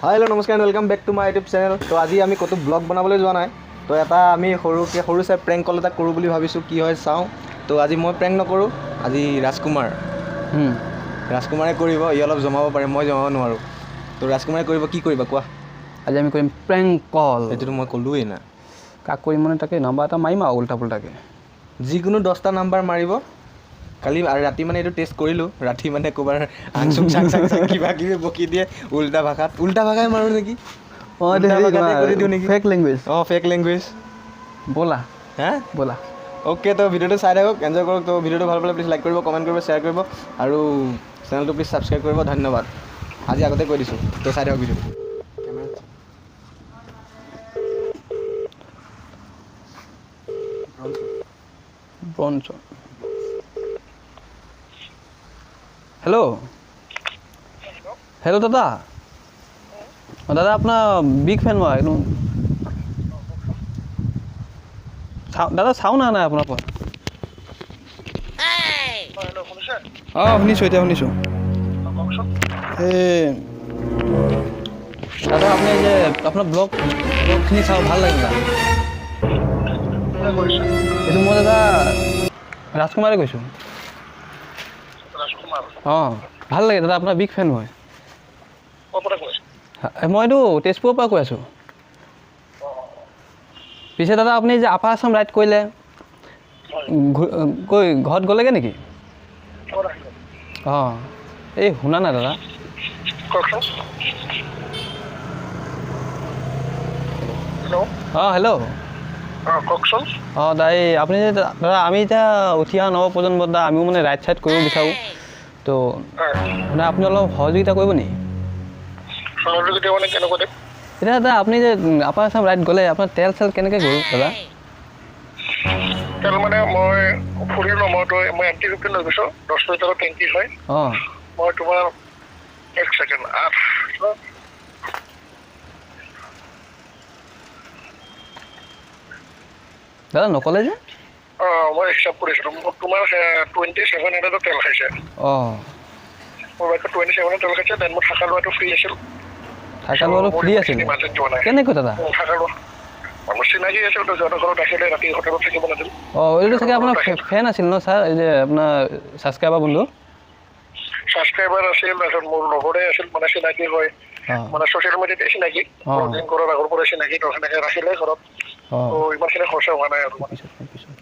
Hi hello' নমস্কাৰ, welcome back to my YouTube channel. তো আজি আমি ক'তো ব্লগ বনাবলৈ যোৱা নাই। তো এটা আমি সৰুকৈ সৰু চাই প্ৰেংক কল এটা কৰোঁ বুলি ভাবিছোঁ, কি হয় চাওঁ। তো আজি মই প্ৰেংক নকৰোঁ, আজি ৰাজকুমাৰে কৰিব। ই অলপ জমাব পাৰে, মই জমাব নোৱাৰোঁ। তো ৰাজকুমাৰে কৰিব। কি কৰিবা কোৱা? আজি আমি কৰিম প্ৰেংক কল। সেইটোতো মই ক'লোৱেই না। কাক কৰিম মানে তাকে নাম্বাৰ এটা মাৰিম আৰু উল্টা পুল্টাকৈ। যিকোনো 10টা নাম্বাৰ মাৰিব কালি আৰু ৰাতি। মানে এইটো টেষ্ট কৰিলোঁ ৰাতি, মানে ক'ৰবাৰ আংচুং চাং চাং চাং কিবা কিবি বকি দিয়ে উল্টা ভাষাত। উল্টা ভাষাই মাৰোঁ নেকি? অঁ। উল্টা ভাষাতে কৰি দিওঁ নেকি? Fake language. অঁ, ফেক লেংগুৱেজ। ব'লা। হা। ব'লা। অ'কে, তো ভিডিঅ'টো চাই থাকক, এনজয় কৰক। তো ভিডিঅ'টো ভাল পালে প্লিজ লাইক কৰিব, কমেণ্ট কৰিব, শ্বেয়াৰ কৰিব আৰু চেনেলটো প্লিজ ছাবস্ক্ৰাইব কৰিব। ধন্যবাদ, আজি আগতে কৈ দিছোঁ। তো চাই থাকক ভিডিঅ'টো। ব্ৰঞ্চ। হেল্ল' হেল্ল' দাদা। অঁ দাদা, আপোনাৰ বিগ ফেন মই একদম। চাওঁ দাদা, চাওঁ না নাই আপোনাৰ পৰা। অঁ, শুনিছোঁ, এতিয়া শুনিছোঁ। এই দাদা, আপুনি যে আপোনাৰ ব্লগখিনি চাওঁ, ভাল লাগে দাদা। এইটো মই দাদা ৰাজকুমাৰে কৈছোঁ। অঁ, ভাল লাগে দাদা, আপোনাৰ বিগ ফেন মই। মই এইটো তেজপুৰৰ পৰা কৈ আছোঁ। পিছে দাদা, আপুনি যে আপাৰ আছাম ৰাইড কৰিলে, গৈ ঘৰত গ'লেগৈ নেকি? অঁ, এই শুনা নাই দাদা। অঁ হেল্ল'। কওকচোন। অঁ দা, এই আপুনি যে দাদা, আমি এতিয়া উঠি অহা নৱপ্ৰজন্ম দাদা, আমিও মানে ৰাইড চাইড কৰিব বিচাৰোঁ। তো মানে আপুনি অলপ সহযোগিতা কৰিব নেকি? সহযোগিতা মানে কেনেকুৱা টাইপ? এতিয়া দাদা, আপুনি যে আপাৰ আছাম ৰাইড গ'লে আপোনাৰ তেল চেল কেনেকৈ গ'ল দাদা? তেল মানে মই ফুৰিলোঁ, মইতো মই এম টি 15 লৈ গৈছোঁ, 10 লিটাৰৰ টেংকি হয়। মই তোমাৰ এক ছেকেণ্ড, 8 দাদা, নক'লে যে? অঁ, মই হিচাপ কৰিছিলোঁ, মোক তোমাৰ 2700ত তেল খাইছে। মোৰ বাইকত 27ত তেল খাইছে। Then মোৰ থাকা লোৱাটো ফ্ৰী আছিল। থাকা লোৱাটো মোৰ ফ্ৰী আছিল? ইমানখিনি বাজেট যোৱা নাই। কেনেকৈ দাদা? থাকা লোৱা মোৰ চিনাকি আছিল, তো সিহঁতৰ ঘৰত ৰাখিলে, ৰাতি হোটেলত থাকিব নিদিল। অঁ, এইটো চাগে আপোনাৰ ফেন আছিল ন ছাৰ, এই যে আপোনাৰ ছাবস্ক্ৰাইবাৰ বন্ধু? ছাবস্ক্ৰাইবাৰ আছিল, তাৰপিছত মোৰ লগৰে আছিল, মানে চিনাকি হয়। মানে ছ'চিয়েল মিডিয়াতে চিনাকি। ব্লগিং কৰাৰ আগৰ পৰাই চিনাকি, তো সেনেকৈ ৰাখিলে ঘৰত। তো ইমানখিনি খৰচা হোৱা নাই আৰু মানে। পিছত পিছত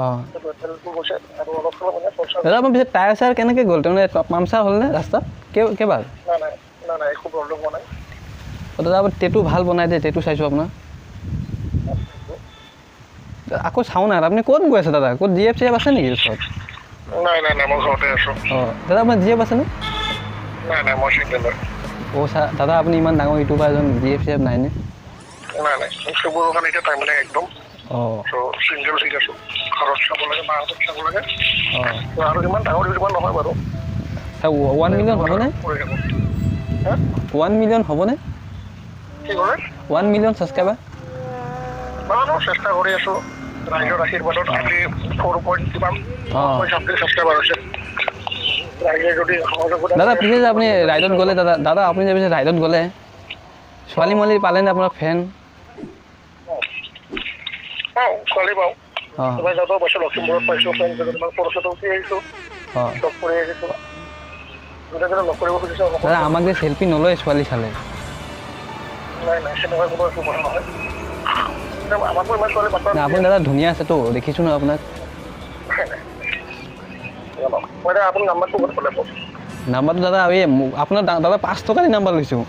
অঁ। তেলটো গৈছে আৰু অলপ চলপ মানে খৰচা। দাদা, আপোনাৰ পিছে টায়াৰ চায়াৰ কেনেকৈ গ'ল? তাৰমানে পামচাৰ হ'লনে ৰাস্তাত কেইবাৰ? নাই নাই নাই নাই, একো প্ৰব্লেম হোৱা নাই। অঁ দাদা, আপুনি টেটু ভাল বনাই দেই, টেটু চাইছোঁ আপোনাৰ। আকৌ চাওঁ নাই। আপুনি ক'ত গৈ আছে দাদা? ক'ত জি এফ চি এফ আছে নেকি ওচৰত? নাই নাই নাই, মই ঘৰতে আছোঁ। অঁ দাদা, আপোনাৰ জি এফ আছেনে? নাই নাই, মই চিংগল হয়। অঁ ছাৰ, দাদা, আপুনি ইমান ডাঙৰ ইউটিউবাৰ এজন, জি এফ চি এফ নাইনে? নাই নাই, সেইবোৰৰ কাৰণে এতিয়া টাইম নাই একদম। চ' চিংগল ঠিক আছোঁ, ঘৰত চাব লাগে, মাহঁতক চাব লাগে। তো আৰু ইমান ডাঙৰ ইউটিউবাৰ নহয় বাৰু। ছাৰ, 1 মিলিয়ন হ'বনে? কৰি থাকোঁ। হা? 1 মিলিয়ন হ'বনে? কি ক'লে? 1 মিলিয়ন ছাবস্ক্ৰাইবাৰ। বাৰু, চেষ্টা কৰি আছোঁ ৰাইজৰ আশীৰ্বাদত। আজি ফ'ৰ পইণ্ট কিমান চামথিং ছাবস্ক্ৰাইবাৰ হৈছে। ৰাইজে যদি সহযোগিতা দাদা, কৰে। পিছে যে আপুনি ৰাইডত গ'লে, দাদা দাদা, আপুনি যে পিছে ৰাইডত গ'লে ছোৱালী মোৱালী পালেনে আপোনাৰ ফেন? পাওঁ, ছোৱালী পাওঁ। তোমাৰ যাওঁতেও পাইছোঁ, লখিমপুৰত পাইছোঁ, ফ্ৰেণ্ড কেইজনমান ফটো উঠি আহিছোঁ, লগ কৰি আহিছোঁ। যোনে যোনে লগ কৰিব খুজিছে অলপ। দাদা, আমাক যে চেল্ফি নলয় ছোৱালী চালে। নাই নাই, সেনেকুৱা কোনো একো কথা নহয়। আমাকো ইমান ছোৱালী পাত্তা নাই, আপুনি দাদা ধুনীয়া আছেতো, দেখিছোঁ নহয় আপোনাক। নাই নাই। মই এতিয়া আপুনি নাম্বাৰটো ক'ত পালে মোক? নাম্বাৰটো দাদা, এই আপোনাৰ দাদা 5 টকা দি নাম্বাৰ লৈছোঁ।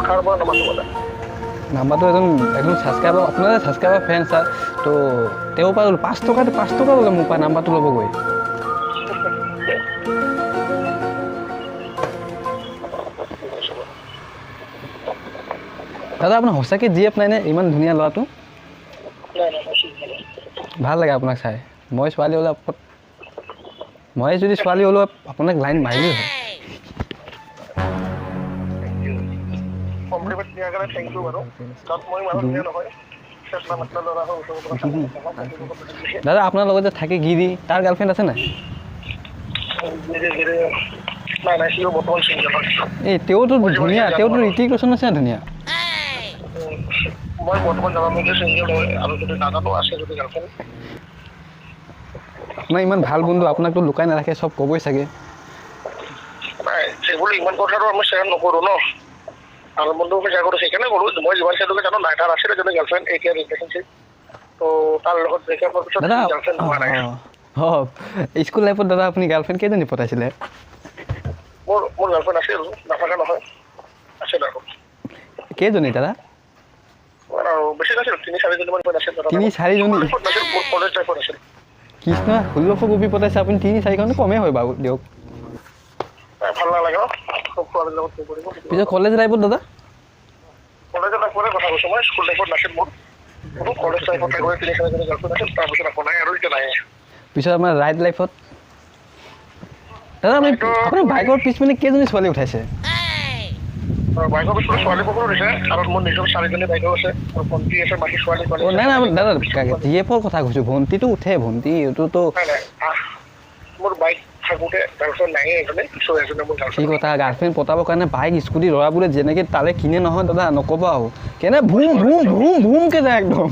কাৰ পৰা নাম্বাৰটো পালে? নাম্বাৰটো এজন এজন ছাবস্ক্ৰাইবাৰ, আপোনাৰ ছাবস্ক্ৰাইবাৰ ফেন ছাৰ, তো তেওঁৰ পৰা ল'লোঁ। 5 টকা, 5 টকা ল'লে মোৰ পৰা নাম্বাৰটো ল'ব গৈ। দাদা, আপোনাৰ সঁচাকৈ জি এফ নাইনে? ইমান ধুনীয়া ল'ৰাটো। নাই নাই, মই চিংগল। ভাল লাগে আপোনাক চাই। মই ছোৱালী হ'লে, মই যদি ছোৱালী হ'লেও আপোনাক লাইন মাৰিলোঁ হয়। কমপ্লিমেণ্ট দিয়াৰ কাৰণে thank U বাৰু, কাৰণ মই ইমানো ধুনীয়া নহয়, চেষ্টা মেখেলা ল'ৰা হয়, ওচৰৰ পৰা চাব। দাদা, আপোনাৰ লগত যে থাকে গিৰি, তাৰ গাৰ্লফ্ৰেণ্ড আছে নাই? ধীৰে ধীৰে। নাই নাই, সিও বৰ্তমান চিংগল হয়। এই তেওঁতো ধুনীয়া, তেওঁতো ঋতিক ৰোশন নিচিনা ধুনীয়া। মই বৰ্তমান জনামতে চিংগল হয়, আৰু যদি নাজানো আছে যদি গাৰ্লফ্ৰেণ্ড। আপোনাৰ ইমান ভাল বন্ধু, আপোনাকতো লুকাই নাৰাখে, চব ক'বই চাগে। নাই, সেইবোৰ ইমান কথাটো আমি শ্বেয়াৰ নকৰোঁ ন। ভাল বন্ধু শ্বেয়াৰ কৰোঁ, সেইকাৰণে ক'লোঁ মই যিমান সেইটোকে জানো। নাই, তাৰ আছিলে এজনী গাৰ্লফ্ৰেণ্ড, এতিয়া ৰিলেশ্যনশ্বিপ, ত' তাৰ লগত ব্ৰেকআপৰ পিছত দাদা গাৰ্লফ্ৰেণ্ড হোৱা নাই। অঁ, স্কুল লাইফত দাদা আপুনি গাৰ্লফ্ৰেণ্ড কেইজনী পতাইছিলে? মোৰ গাৰ্লফ্ৰেণ্ড আছিল, নাথাকা নহয়, আছিল আৰু। কেইজনী দাদা? আৰু বেছি নাছিল, 3-4জনীমান আছিল দাদা। 3-4জনী? নাছিল, মোৰ কলেজ লাইফত আছিল। কৃষ্ণ, 16 গোপী পতাইছে আপুনি, 3-4খন কমেই হয় বাৰু দিয়ক। ভাল নালাগে ন চব ছোৱালীৰ লগত কি কৰিব। পিছত কলেজ লাইফত দাদা? কলেজৰ লাইফৰে কথা কৈছোঁ মই, স্কুল লাইফত নাছিল মোৰ। কলেজ লাইফত থাকোঁতে 3-4জনী গাৰ্লফ্ৰেণ্ড আছিল, তাৰপিছত আকৌ নাই আৰু এতিয়া নাই। পিছত আপোনাৰ ৰাইড লাইফত দাদা, আপুনি বাইকৰ পিছপিনে কেইজনী ছোৱালী উঠাইছে? বাইকৰ পিছপিনে ছোৱালী বহুত উঠিছে, কাৰণ মোৰ নিজৰ 4জনী বাইদেউ আছে, মোৰ ভণ্টি আছে, বাকী ছোৱালী। অঁ নাই নাই দাদা, জি এফৰ কথা কৈছোঁ, ভণ্টিটো উঠে, ভণ্টি এইটোতো। মোৰ বাইক থাকোঁতে গাৰ্লফ্ৰেণ্ড নাইয়ে এজনী, চ' এজনী মোৰ গাৰ্লফ্ৰেণ্ড। কি কথা, গাৰ্লফ্ৰেণ্ড পতাবৰ কাৰণে বাইক স্কুটি ল'ৰাবোৰে যেনেকৈ তালে কিনে নহয় দাদা, নক'ব আৰু, কেনে ভুম ভুম ভুম ভুমকৈ যায় একদম।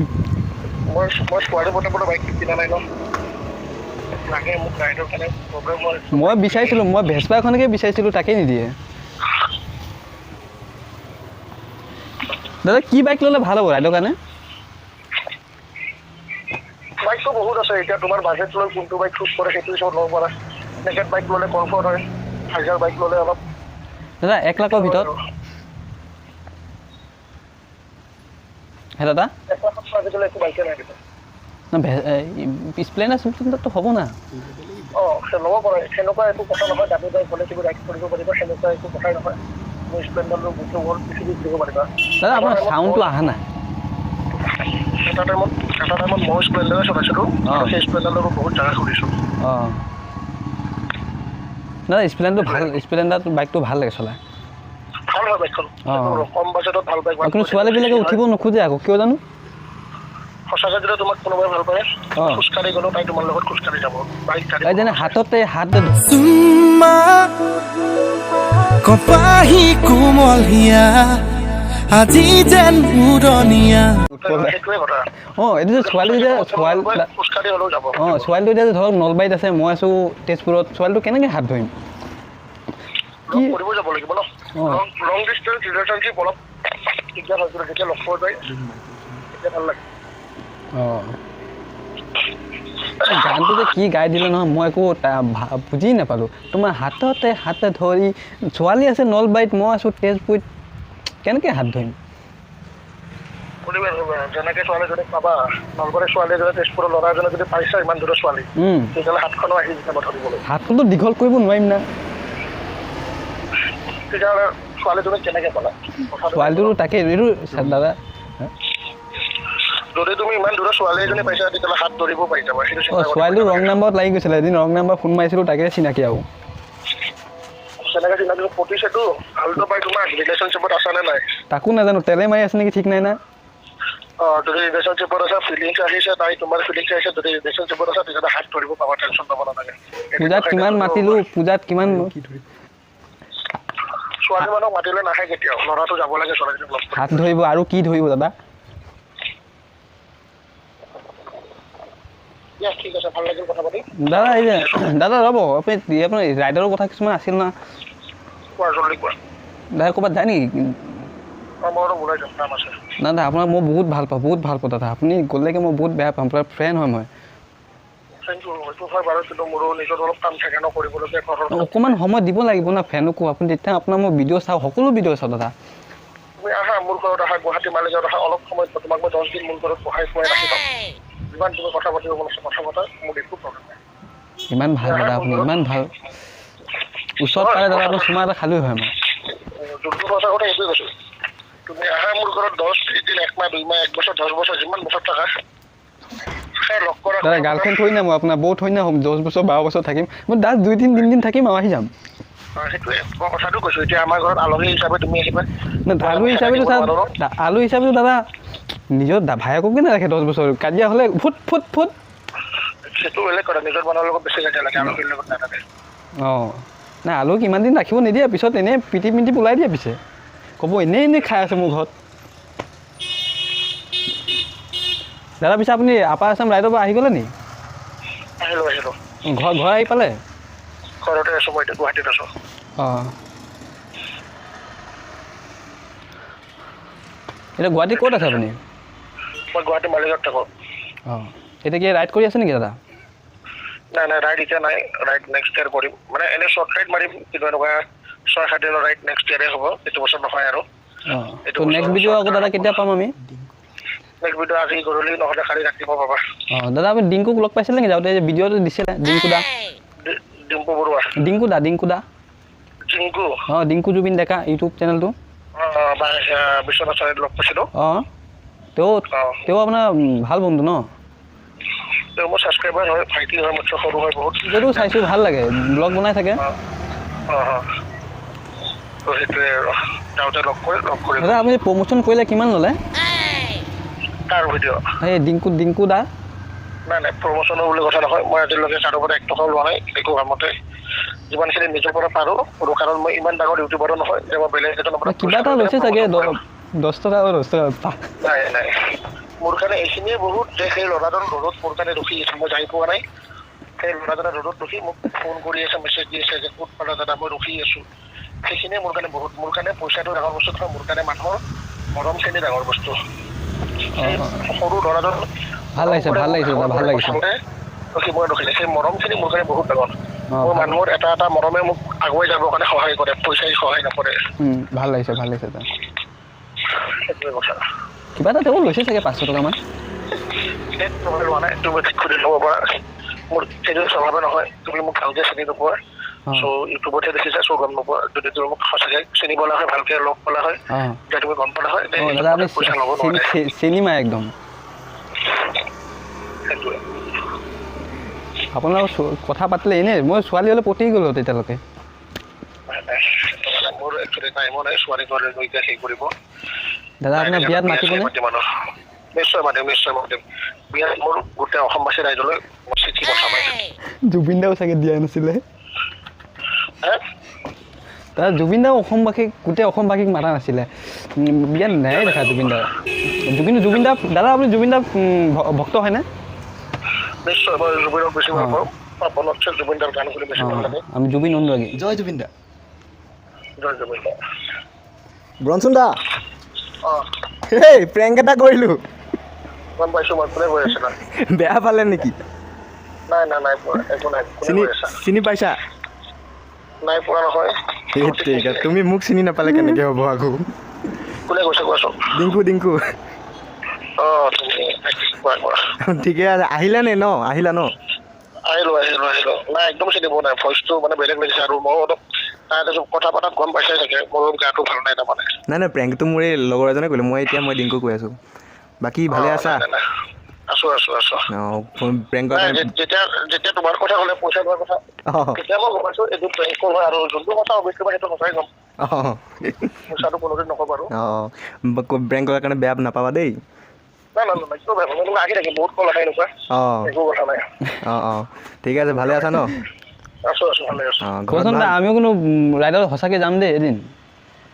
মই ছোৱালী পতাবলৈ বাইক কিনা নাই ন, লাগে মোক ৰাইডৰ কাৰণে প্ৰব্লেম হয়। মই বিচাৰিছিলোঁ, মই ভেস্পাখনকে বিচাৰিছিলোঁ, তাকেই নিদিয়ে। দাদা কি বাইক ল'লে ভাল হ'ব ৰাইডৰ কাৰণে? বাইকটো বহুত আছে, এতিয়া তোমাৰ বাজেট লৈ কোনটো বাইক চুজ কৰে সেইটো হিচাপত ল'ব পাৰা। নেকেট বাইক ল'লে কমফৰ্ট হয়, হাজাৰ বাইক ল'লে অলপ। দাদা 1 লাখৰ ভিতৰত? হে দাদা, 1 লাখত আজিকালি একো বাইকে নাই দেখোন। না স্প্লেণ্ডাৰ চিপ্লেণ্ডাৰটো হ'ব না? অঁ, ল'ব পাৰে, সেনেকুৱা একো কথা নহয়। দামী বাইক হ'লে তুমি ৰাইড কৰিব পাৰিবা, সেনেকুৱা একো কথাই নহয়। তুমি স্প্লেণ্ডাৰ গোটেই ৱৰ্ল্ড পৃথিৱীত ঘূৰিব পাৰিবা। দাদা আপোনাৰ চাউণ্ডটো অহা নাই। এটা টাইমত মই স্প্লেণ্ডাৰে চলাইছিলোঁ, আৰু সেই স্প্লেণ্ডাৰৰ বহুত জেগা ঘূৰিছোঁ। অঁ দাদা, স্প্লেণ্ডাৰ ভাল, স্প্লেণ্ডাৰ বাইকটো ভাল লাগে চলাই। ভাল হয় বাইকখন, কম বাজেটত ভাল বাইক। কিন্তু ছোৱালীবিলাকে উঠিব নোখোজে আকৌ, কিয় জানো? সঁচাকৈ যদি তোমাক কোনোবাই ভাল পায়, খোজকাঢ়ি গ'লেও তাই তোমাৰ লগত খোজকাঢ়ি যাব। বাইক যেনে হাততে হাত কপাহী কোমলীয়া আজি যেন উৰণীয়া। অঁ, এইটো যে ছোৱালী যে ছোৱালী, অঁ ছোৱালীটো এতিয়া ধৰক নলবাৰীত আছে, মই আছোঁ তেজপুৰত, ছোৱালীটো কেনেকৈ হাত ধৰিম? কি কৰিব যাব লাগিব ন? লং ডিষ্টেঞ্চ ৰিলেশ্যনশ্বিপ অলপ দিগদাৰ হয়, যেতিয়া লগ পোৱা যায় তেতিয়া ভাল লাগে। অঁ, গানটো যে কি গাই দিলে নহয়, মই একো বুজি নাপালোঁ। তোমাৰ হাততে হাত ধৰি, ছোৱালী আছে নলবাৰীত, মই আছোঁ তেজপুৰত, কেনেকৈ হাত ধৰিম? যেনেকৈ ছোৱালীজনীক পাবা, নলবাৰীৰ ছোৱালী এজনী, তেজপুৰৰ ল'ৰা এজনে যদি পাইছা ইমান দূৰৰ ছোৱালী, তেতিয়াহ'লে হাতখনো আহি যাব ধৰিবলৈ। হাতখনতো দীঘল কৰিব নোৱাৰিম না। তেতিয়াহ'লে ছোৱালীজনীক কেনেকৈ পালা? ছোৱালীটোতো তাকে এইটো দাদা, যদি তুমি ইমান দূৰৰ ছোৱালী এজনী পাইছা, তেতিয়াহ'লে হাত ধৰিব পাৰি যাবা। অঁ, ছোৱালীটো ৰং নাম্বাৰত লাগি গৈছিলে, এদিন ৰং নাম্বাৰ ফোন মাৰিছিলোঁ, তাকে চিনাকি আৰু। তেনেকৈ চিনাকি পতিছেতো, ভালটো পাই তোমাৰ ৰিলেশ্যনশ্বিপত আছা নে নাই তাকো নাজানো, তেলে মাৰি আছে নেকি ঠিক নাই না। অঁ, যদি ৰিলেশ্যনশ্বিপত আছা, ফিলিংছ আহিছে, তাই তোমাৰ ফিলিংছ আহিছে, যদি ৰিলেশ্যনশ্বিপত আছা তেতিয়াহ'লে হাত ধৰিব পাবা, টেনশ্যন ল'ব নালাগে। পূজাত কিমান মাতিলোঁ, পূজাত কিমান ছোৱালী মানুহক মাতিলে নাহে কেতিয়াও, ল'ৰাটো যাব লাগে ছোৱালীজনীক লগ হাত ধৰিব আৰু কি ধৰিব দাদা? ঠিক আছে, ভাল লাগিল কথা পাতি। দাদা এই যে দাদা ৰ'ব, আপুনি আপোনাৰ ৰাইডাৰৰ কথা কিছুমান আছিল না। কোৱা, জলদি কোৱা। দাদা ক'ৰবাত যায় নেকি? মই অলপ ওলাই যাম, কাম আছে। না দাদা, আপোনাক মই বহুত ভাল পাওঁ, বহুত ভাল পাওঁ দাদা। আপুনি গ'লেকে মই বহুত বেয়া পাম, আপোনাৰ ফ্ৰেণ্ড হয় মই। Thank U, সেইটো হয় বাৰু, কিন্তু মোৰো নিজৰ অলপ কাম থাকে ন কৰিবলগীয়া ঘৰৰ। অকণমান সময় দিব লাগিব না ফ্ৰেণ্ডকো। আপুনি তেতিয়া আপোনাৰ মই ভিডিঅ' চাওঁ, সকলো ভিডিঅ' চাওঁ দাদা। তুমি আহা মোৰ ঘৰত আহা, গুৱাহাটী মালিগাঁৱত আহা, অলপ সময় তোমাক মই 10 দিন মোৰ ঘৰত বহাই খুৱাই ৰাখি থ'ম। যিমান তুমি কথা পাতিব মন আছে কথা পাতা, মোৰ একো প্ৰব্লেম নাই। ইমান ভাল দাদা আপুনি, ইমান ভাল। ওচৰত পালে দাদা আপোনাৰ চুমা এটা খালোৱে হয় মই। যোনটো সঁচা কথা সেইটোৱে কৈছোঁ। তুমি আহা মোৰ ঘৰত 10 দিন, 1 মাহ, 2 মাহ, 1 বছৰ, 10 বছৰ, যিমান বছৰ থাকা লগ কৰা। দাদা গাৰ্লফ্ৰেণ্ড থৈ না মই আপোনাৰ বৌ থৈ না 10 বছৰ 12 বছৰ থাকিম মই, দাদা 2-3 দিন থাকিম আৰু আহি যাম। সেইটোৱে মই কথাটো কৈছোঁ। এতিয়া আমাৰ ঘৰত আলহী হিচাপে তুমি আহিবা। না আলহী হিচাপেতো আলহী হিচাপেতো দাদা নিজৰ ভায়েককে নাৰাখে 10 বছৰ, কাজিয়া হ'লে ফুট ফুট ফুট। সেইটো বেলেগ কথা, নিজৰ মানুহৰ লগত বেছি কাজিয়া লাগে, আলহীৰ লগত নাথাকে। অঁ নাই, আলহীক ইমান দিন ৰাখিব নিদিয়ে, পিছত এনেই পিটি পিটি ওলাই দিয়ে। পিছে ক'ব এনেই এনেই খাই আছে মোৰ ঘৰত। দাদা, পিছে আপুনি আপাৰ আছাম ৰাইডৰ পৰা আহি গ'লে নি? আহিলোঁ, আহিলোঁ। ঘৰ আহি পালে? ঘৰতে আছোঁ মই, এতিয়া গুৱাহাটীত আছোঁ। অঁ, এতিয়া গুৱাহাটীত ক'ত আছে আপুনি? মই গুৱাহাটী মালিগাঁৱত থাকোঁ। অঁ, এতিয়া কি ৰাইড কৰি আছে নেকি দাদা? নাই নাই, ৰাইড এতিয়া নাই। ৰাইড নেক্সট ইয়েৰ কৰিম। মানে এনেই শ্বৰ্ট ৰাইড মাৰিম, কিন্তু এনেকুৱা 6-7 দিনৰ ৰাইড নেক্সট ইয়েৰে হ'ব, এইটো বছৰ নহয় আৰু। অঁ। এইটো তো নেক্সট বছৰ ভিডিঅ' আকৌ দাদা কেতিয়া পাম আমি? নেক্সট ভিডিঅ' আজি গধূলি নহ'লে কালি ৰাতিপুৱা পাবা। অঁ, দাদা, আপুনি ডিংকুক লগ পাইছিলে নেকি যাওঁতে? যে ভিডিঅ'টো দিছিলে, ডিংকু দা। ডিম্পু বৰুৱা? ডিংকু দা, ডিংকু দা। জিংকু? অঁ, ডিংকু জুবিন ডেকা ইউটিউব চেনেলটো। অঁ, বিশ্বনাথ চাৰিআলিত লগ পাইছিলোঁ। অঁ, তেওঁ আপোনাৰ ভাল বন্ধু ন? তেওঁ মোৰ ছাবস্ক্ৰাইবাৰ হয়, ভাইটি হয়, মোতকৈ সৰু হয় বহুত। ভিডিঅ'টো চাইছোঁ, ভাল লাগে, ব্লগ বনাই থাকে। অঁ অঁ অঁ তো সেইটোৱে আৰু, যাওঁতে লগ কৰি। দাদা, আপুনি প্ৰমোশ্যন কৰিলে, কিমান ল'লে? কাৰ ভিডিঅ'? এই ডিংকু দা। নাই নাই, প্ৰমোশ্যনৰ বুলি কথা নহয়। মই আজিলৈকে কাৰো পৰা 1 টকাও লোৱা নাই একো কামতে। যিমানখিনি নিজৰ পৰা পাৰোঁ কৰোঁ, কাৰণ মই ইমান ডাঙৰ ইউটিউবাৰো নহয় যে মই বেলেগ এজনৰ পৰা কিবা এটা লৈছে চাগে, 10 টকা, 10 টকা। নাই নাই, মোৰ কাৰণে এইখিনিয়ে বহুত যে সেই ল'ৰাজন ৰ'দত মোৰ কাৰণে ৰখি আছে। মই যাই পোৱা নাই, সেই ল'ৰাজনে ৰ'দত ৰখি মোক ফোন কৰি আছে, মেছেজ দি আছে যে ক'ত পালা দাদা, মই ৰখি আছোঁ। সেইখিনিয়ে মোৰ কাৰণে বহুত। মোৰ কাৰণে পইচাটো ডাঙৰ বস্তু নহয়, মোৰ কাৰণে মানুহৰ মৰমখিনি ডাঙৰ বস্তু। সেই সৰু ল'ৰাজন ভাল লাগিছে, ভাল লাগিছে দাদা, ভাল লাগিছে। ৰখি মই ৰখিলে সেই মৰমখিনি মোৰ কাৰণে বহুত ডাঙৰ। মোৰ ভাল। মানুহৰ এটা এটা মৰমে মোক আগুৱাই যাবৰ কাৰণে সহায় কৰে, পইচাই সহায় নকৰে। ভাল লাগিছে, ভাল লাগিছে দাদা। সেইটোৱে কথা। কিবা এটা তেওঁ লৈছে চাগে, 500 টকামান। সেই তুমি লোৱা নাই, তুমি সুধি ল'ব পাৰা। মোৰ সেইটো স্বভাৱে নহয়। তুমি মোক ভালকে চিনি নোপোৱা। চ' ইউটিউবতহে দেখিছা, চ' গম নোপোৱা। যদি তুমি মোক সঁচাকে চিনি পালা হয়, ভালকে লগ পালা হয়, তেতিয়া তুমি গম পালা হয় যে অঁ এইটো দাদা, আপুনি পইচা ল'ব নোৱাৰে। চিনিমাই একদম। সেইটোৱে। আপোনাৰ লগত কথা পাতিলে এনেই মই ছোৱালী হ'লে পতি গ'লো তেতিয়ালৈকে। নাই নাই, সেইটো মানে মোৰ একচুৱেলি টাইমো নাই ছোৱালী তোৱালী লৈ এতিয়া সেই কৰিব। দাদা, আপোনাৰ বিয়াত মাতিবনে? মাতিম আৰু, নিশ্চয় মাতিম, নিশ্চয় মাতিম। বিয়াত মোৰ গোটেই অসমবাসী ৰাইজলৈ মই চিঠি পঠাম। জুবিন দাও চাগে দিয়া নাছিলে। হে? দাদা, জুবিন দাও অসমবাসীক, গোটেই অসমবাসীক মাতা নাছিলে। বিয়াত নাই দেখা জুবিন দা। জুবিন দা, দাদা, আপুনি জুবিন দা ভক্ত হয়নে? নিশ্চয়, মই জুবিনক বেছি ভাল পাওঁ। পাপনতছে জুবিন দাৰ গান শুনি বেছি ভাল লাগে। আমি জুবিন অনুৰাগী। জয় জুবিন দা। জয় জুবিন দা। ব্ৰনচোন দা। অঁ। হেই, প্ৰেংক এটা কৰিলোঁ। গম পাইছোঁ মই। কোনে কৈ আছিলা? বেয়া পালে নেকি? নাই নাই নাই পোৱা, একো নাই। কোনে চিনি কৈ আছা? চিনি পাইছা? নাই পোৱা নহয়। সেই ঠিক আছে, তুমি মোক চিনি নাপালে কেনেকৈ হ'ব আকৌ? কোনে কৈছে কোৱাচোন। ডিংকু, ডিংকু। অঁ, তুমি কোৱা, কোৱা। ঠিকে আছে। আহিলা নে ন? আহিলা ন? আহিলো, আহিলো, আহিলো। নাই, একদম চিনি পোৱা নাই। ভইচটো মানে বেলেগ লাগিছে আৰু ময়ো অলপ তাত কথা পতাত গম পাইছাই চাগে, মোৰ গাটো ভাল নাই তাৰমানে। নাই নাই, প্ৰেংকটো মোৰ এই লগৰ এজনে কৰিলে। মই এতিয়া মই ডিংকু কৈ আছোঁ। বাকী ভালে আছা? নাই, নাই, আছো, আছো, আছো। অঁ, প্ৰেংকৰ নাই। কাৰণে যেতিয়া যেতিয়া তোমাৰ কথা ক'লে, পইচা লোৱাৰ কথা, তেতিয়া মই গম পাইছো এইটো প্ৰেংক কল হয়। আৰু যোনটো কথা অভিয়াছলি মই সেইটো সঁচাই ক'ম। পইচাটো কোনোদিন নকওঁ বাৰু। অঁ, প্ৰেংক কৰাৰ কাৰণে বেয়া নাপাবা দেই। নাই নাই নাই, কিয় বেয়া পাম? এনেকুৱা আহি থাকে, বহুত কল আহে এনেকুৱা। একো কথা নাই। অঁ অঁ ঠিকে আছে। ভালে আছা ন? আছো, আছো, ভালে আছো। অঁ, ঘৰত কোৱাচোন ভাল? দা, আমিও কোনো ৰাইডত সঁচাকৈ যাম দেই এদিন।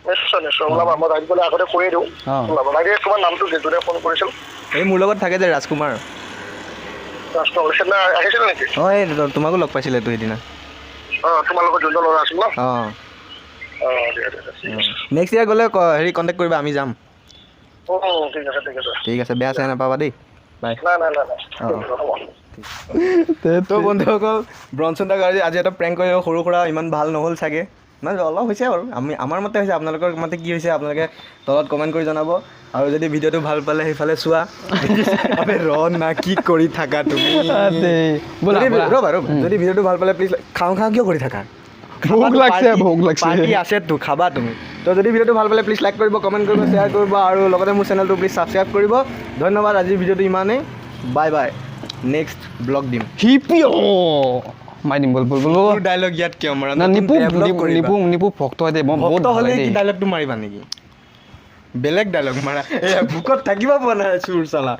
নিশ্চয় নিশ্চয়, ওলাবা। মই ৰাইড গ'লে আগতে কৈয়ে দিওঁ। ওলাবা। লাগে তোমাৰ নামটো কি, যোনে ফোন কৰিছিল? এই মোৰ লগত থাকে যে ৰাজকুমাৰ। ৰাজকুমাৰ, সেইদিনা আহিছিল নেকি? অঁ, এই তোমাকো লগ পাইছিলেতো সেইদিনা। অঁ, তোমাৰ লগত যোনজন ল'ৰা আছিল ন? অঁ। অঁ, দিয়া দিয়া দিয়া, ঠিক আছে। নেক্সট ইয়াৰ গ'লে হেৰি কণ্টেক্ট কৰিবা, আমি যাম। ঠিক আছে, ঠিক আছে। ঠিক আছে, বেয়া চেয়া নাপাবা দেই। বাই। নাই নাই নাই নাই। অঁ। হ'ব। তো বন্ধুসকল, ব্ৰনচন দাক আজি এটা প্ৰেংক কৰিলোঁ সৰু সুৰা। ইমান ভাল নহ'ল চাগে, ইমান অলপ হৈছে বাৰু, আমি আমাৰ মতে হৈছে। আপোনালোকৰ মতে কি হৈছে আপোনালোকে তলত কমেণ্ট কৰি জনাব। আৰু যদি ভিডিঅ'টো ভাল পালে, সেইফালে চোৱা। আবে ৰ না, কি কৰি থাকা তুমি? ব'লা, ব'লা। ৰ'বা ৰ'বা, যদি ভিডিঅ'টো ভাল পালে প্লিজ, খাওঁ খাওঁ কিয় কৰি থাকা? ভোক লাগছে, ভোক লাগছে। পাৰ্টি আছেতো, খাবা তুমি। তো যদি ভিডিঅ'টো ভাল পালে প্লিজ লাইক কৰিব, কমেণ্ট কৰিব, শ্বেয়াৰ কৰিব আৰু লগতে মোৰ চেনেলটো প্লিজ ছাবস্ক্ৰাইব কৰিব। ধন্যবাদ। আজিৰ ভিডিঅ'টো ইমানেই। বাই বাই, নেক্সট ব্লগ দিম। হিপি মাৰি দিম, ব'ল ব'ল ব'ল ব'ল। ডাইলগ ইয়াত কিয় মাৰা? না, নিপু নিপু নিপু ভক্ত হয় দেই, মই বহুত ভক্ত ভাল হ'লে লাগে কি দেই। ডাইলগটো মাৰিবা নেকি? বেলেগ ডাইলগ মাৰা। এয়া ভোকত থাকিব পৰা নাই, চুৰ চালা।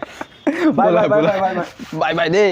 বাই। ব'লা, বাই। ব'লা। Bye bye. বাই বাই দেই।